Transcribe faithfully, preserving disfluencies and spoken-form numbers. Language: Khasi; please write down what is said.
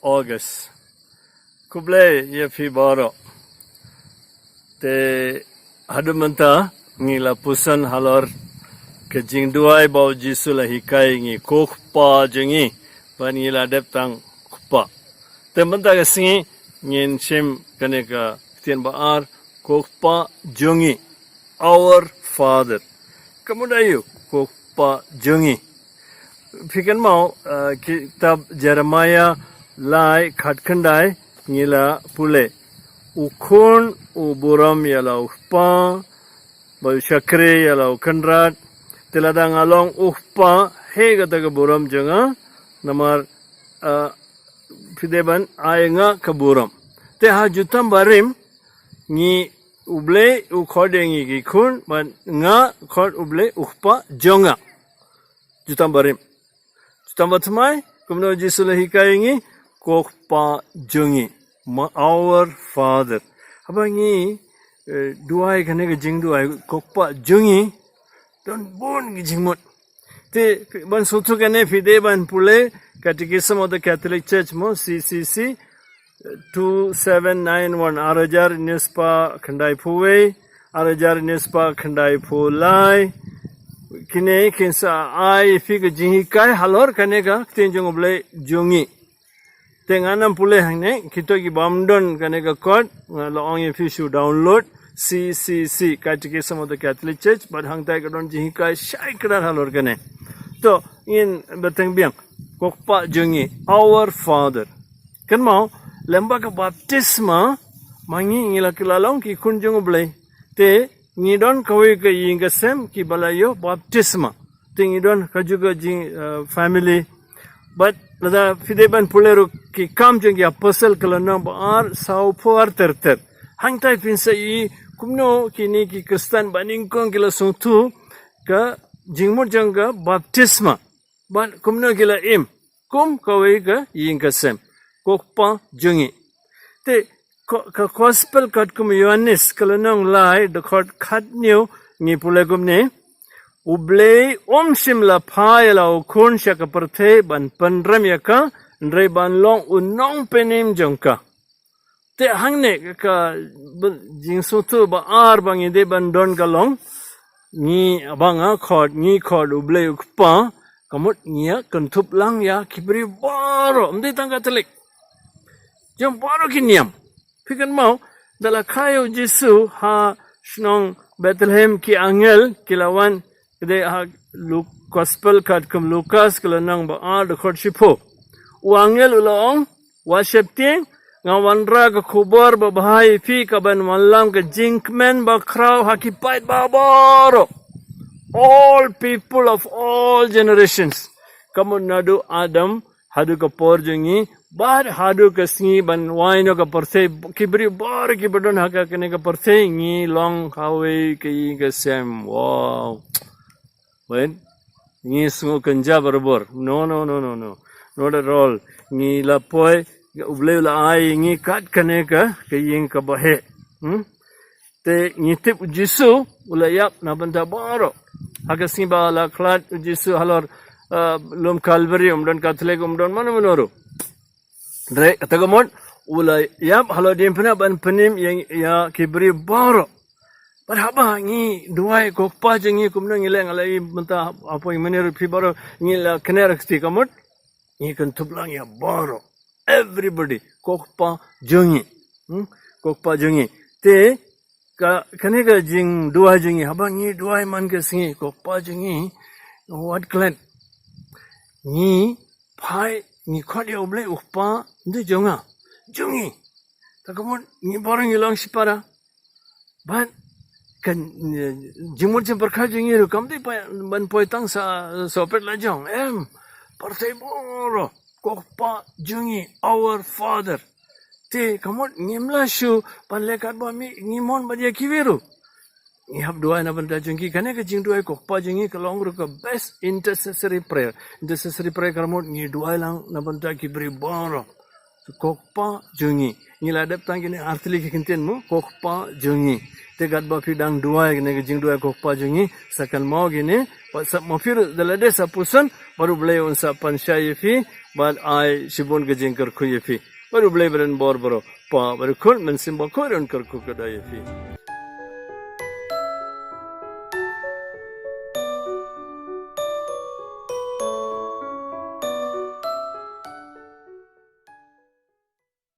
August. Khublei ïa phi baroh. Te haduh mynta ngi la puson halor ka jingduwai ba u Jisu la hikai ngi, Ko Kpa jong ngi, ba ngi la dep tang Kpa. Te mynta ka sngi ngin shim kane ka ktien ba ar, Ko Kpa jong ngi, Our Father. Ka mut aïu Ko Kpa jong ngi? Phi kynmaw, uh, kitab Jeremiah lai khatkhyndai ngi la pule, U khun u burom ïa la u kpa, bad u shakri ïa la u kynrad. Te lada nga long u kpa, heh kata ka burom jong nga, namar, uh, phi dei ban ai nga ka burom. Te ha jutam barim ngi, U Blei u khot ïa ngi ki khun, bad nga khot U Blei u Kpa jong nga. Jutam barim. Jutam bathymmai, kumno u Jisu la hikai ïa ngi, Ko Kpa jong ngi, ma Our Father. Haba ngi, eh, duwai kane ka jingduwai, Ko Kpa jong ngi, don bun ki jingmut. Te ban sngewthuh kane phi dei ban pule Catechism of the Catholic Church mo, C C C, two seven nine one, ar hajar hynñiew spah khyndaiphew wei, ar hajar hynñiew spah khyndaiphew lai. Kine kin sa ai phi ka jinghikai halor kane ka ktien jong U Blei jong ngi. Te ngan ym pule hangne, kito ki bym don kane ka kot, nga la ong ïa phi shu download C C C, Catechism of the Catholic Church, bad hangtai ka don jinghikai shai kdar halor kane. To, ngin bteng biang, Ko Kpa jong ngi, Our Father. Kynmaw, lem bad ka baptisma, ma ngi ngi la kylla long ki khun jong U Blei. Te ngi don kawei ka ïing ka sem kiba la ïoh baptisma. Te ngi don kajuh ka jing, eh, family. Bad lada phi dei ban pule ruh Ki Kam jong ki Apostle ka lynnong ba ar, sawphew ar ter ter. Hangtai phin sa ïohi kumno kine ki Khristan ba nyngkong ki la sngewthuh ka jingmut jong ka baptisma. Bad kumno ki la im kum kawei ka ïing ka sem, Ko Kpa jong ngi. Te ko-, ka Gospel katkum u Ïoannis ka lynnong lai, dkhot khathynñiew, ngi pule kumne: U Blei um shym la phah ïa la u Khun sha ka pyrthei ban pynrem ïa ka, hynrei ban long u nongpynim jong ka. Te hangne ka, ka b-, jingsngewthuh ba ar ba ngi dei ban don ka long, ngi, ba nga khot, ngi khot U Blei u Kpa, ka mut ngi ïa kynthup lang ïa ki briew baroh, ym dei tang Katholik. Jong baroh ki niam. Phi kynmaw, da la kha ïa u Jisu ha shnong Bethlehem, ki angel ki la wan, ka dei ha Lu-, Gospel katkum Lukas ka lynnong ba ar, dkhot shiphew. U angel u la ong: Wat sheptieng, nga wanrah ka khubor babha ïa phi kaban wallam ka jingkmen bakhraw ha ki paid baroh. All people of all generations. Ka mut naduh Adam haduh ka por jong ngi, bad haduh ka sngi ban wai noh ka pyrthei, ki briew baroh kiba don ha ka, kane ka pyrthei, ngi long kawei ka ïing ka sem. Wow. Wen, ngi sngew kynja barabor. No, no, no, no, no. Not at all. Ngi la poi, U Blei u la ai ngi kat kane ka, ka ïing kaba heh. Hmm? Te ngi tip u Jisu u la ïap na bynta baroh. Ha ka sngi ba la khlad u Jisu halor, uh, lum Kalbari, um don Katholik, um don mano mano ruh. Hynrei kata ka mut u la ïap halor diengphna ban pynim ïa, ïa ki briew baroh. Bad haba ngi duwai Ko Kpa jong ngi, kumno ngi leh, nga la ïohi mynta hapoh mynta ruh, phi baroh ngi la kner kti, ka mut ngi kynthup lang ïa baroh. Everybody, Ko Kpa jong ngi. Hmm? Ko Kpa jong ngi. Te ka, kane ka jingduwai jong ngi, haba ngi duwai man ka sngi, Ko Kpa jong ngi, wat klet. Ngi phai, ngi khot ïa U Blei u Kpa, ym dei jong nga, jong ngi. Te ka mut ngi baroh ngi long shipara. Bad kan, eh, jingmut jingpyrkhat jong ngi ruh kam dei pa-, ban poi tang sa, sa pet la jong. Em, pyrthei baroh, Ko Kpa jong ngi, Our Father. Te ka mut ngim lah shuh ban leh katba ngi, ngi mon bad ïa kiwei ruh. Ngi hap duwai na bynta jong ki. Kane ka jingduwai Ko Kpa jong ngi ka long ruh ka best intercessory prayer. Intercessory prayer ka mut ngi duwai lang na bynta ki briew baroh. Ko Kpa jong ngi. Ngi la dep tang kine artylli ki kyntien mo, Ko Kpa jong ngi. Te katba phi dang duwai kine ki jingduwai Ko Kpa jong ngi, sa kynmaw kine, pat sa ma phi ruh da lade sa puson, bad U Blei un sa pynshai ïa phi, bad ai shibun ka jingkyrkhu ïa phi. Bad U Blei ba don bor baroh, Kpa bad Khun, Mynsiem Bakhuid un kyrkhu kyrdoh ïa phi.